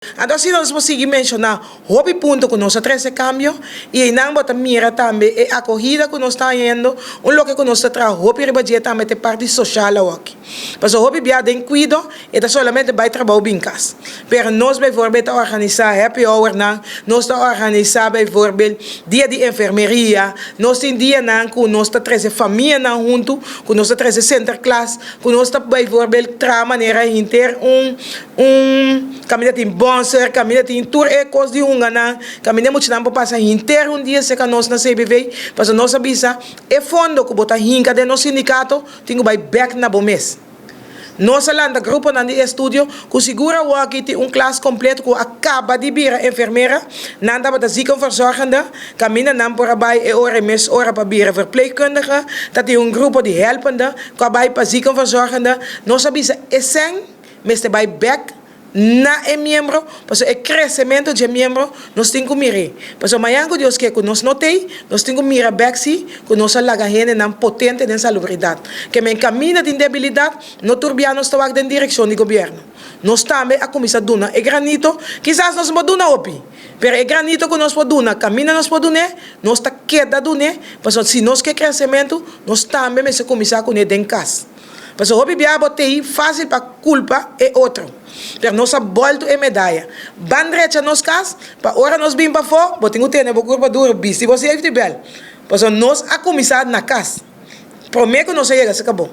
Anto asina nos por sigui menshoná hopi punto ku nos a trese kambio i einan bo ta mira tambe e akohida ku nos ta hañando. Un loke ku nos ta traha hopi riba dje tambe ta e parti soshal awoki. Pasobra hopi bia den kuido e ta solamente bai trabou bin kas. Pero nos bijvoorbeeld ta organisá happy hournan, nos ta organisá bijvoorbeeld dia di enfermeria, nos tin dianan ku nos ta trese famianan huntu, ku nos ta trese Sinterklaas, ku nos ta bijvoorbeeld traha manera hinter un Un kaminda tin bònser, kaminda tin tur e kos di hunganan, kaminda e muchanan por pasa hinter un dia serka nos na CBV, pasobra nos a bisa e fondo ku bo ta hinka den nos sindikato tin ku bai bèk na bo mes. Nos a lanta gruponan di estudio ku sigur awoki tin un klas kompleto ku a kaba di bira enfermera, nan tabata ziekenverzorgende, kaminda nan por a bai e ora e mes ora pa bira verpleegkundige, ta tin un grupo di helpende ku a bai pa ziekenverzorgende, nos a bisa esèn. Mester bai bek na e miembro, pasobra e kresementu dje miembro nos tin ku mir'é. Pasobra mañan ku Dios ke ku nos no t'ei, nos tin ku mira bek si ku nos a laga hendenan potente den salubridat. Ke men kaminda tin debilidat, no tur bia nos ta wak den direkshon di gobièrnu. Nos tambe a kuminsá duna e granito, kisas nos no por duna hopi, pero e granito ku nos por duna, kaminda nos por dun'é, nos ta keda dun'é, pasobra si nos ke kresementu, nos tambe mester kuminsá kuné den kas. Pasobra hopi bia bo tei fásil pa kulpa e otro. Pero nos a bòltu e medaya. Ban drecha nos kas, pa ora nos bin pafó, bo tin ku tene bo kurpa duru, bisti bo safety belt. Pasobra nos a kuminsá na kas, promé ku nos a yega serka bo.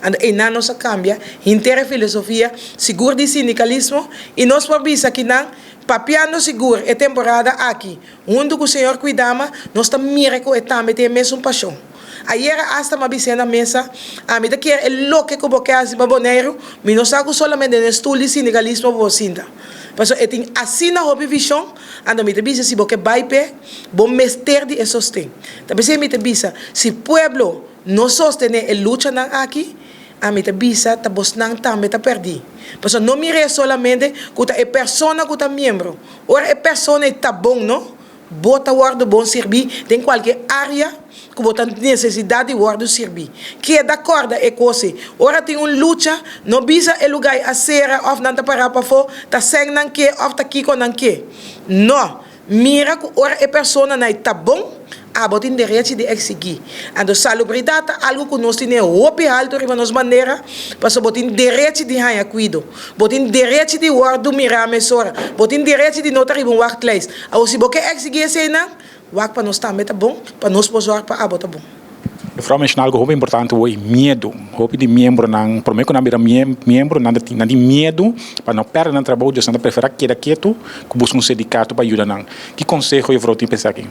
Anto einan nos a kambia henter e filosofia sigur di sindikalismo i nos por bisa kinan, papiando sigur e temporada aki, Huntu ku Señor Kuidama, nos ta mira ku e tambe tin e mesun pashon. Ayera asta m'a bis'é na mesa, Ami ta kier e loke ku bo ke hasi pa Boneiru, mi no sa ku solamente den e stul di sindikalismo bo por sinta. Pasobra e tin asina hopi vishon, anto mi ta bisa si bo ke bai p'e, bo mester di e sosten. Ta p'esei mi ta bisa, si pueblo no sostené e luchanan aki, ami ta bisa ta bosnan tambe ta pèrdí. Pasobra no mir'é solamente ku ta e persona ku ta miembro. Ora e persona ei ta bon, no? Bo ta wòrdu bon sirbí den kualke área ku bo ta nesesidat di wòrdu sirbí. Keda kòrda e kos ei. Ora tin un lucha, no bisa e lugá ei a sera òf nan ta pará pafó, ta sèn nan ke òf ta kiko nan ke. No! Mira ku ora e personanan ei ta bon, abo tin derechi di eksigí. Anto salubridat ta algu ku nos tene hopi haltu riba nos bandera, pasobra bo tin derechi di haña kuido. Bo tin derechi di wòrdu mirá mesora. Bo tin derechi di no ta riba un wachtlijst. Awor si bo ke eksigí eseinan, wak pa nos tambe ta bon, pa nos por zòrg pa abo ta bon. Mevrouw menshoná algu hopi importante hoy, miedu. Hopi di miembronan, promé ku nan bira miembro, nan ta tin nan tin miedu pa no pèrdè nan trabou, dus nan ta preferá keda ketu ku buska un sindikato pa yuda nan. Ki konseho juffrouw tin pa esaki?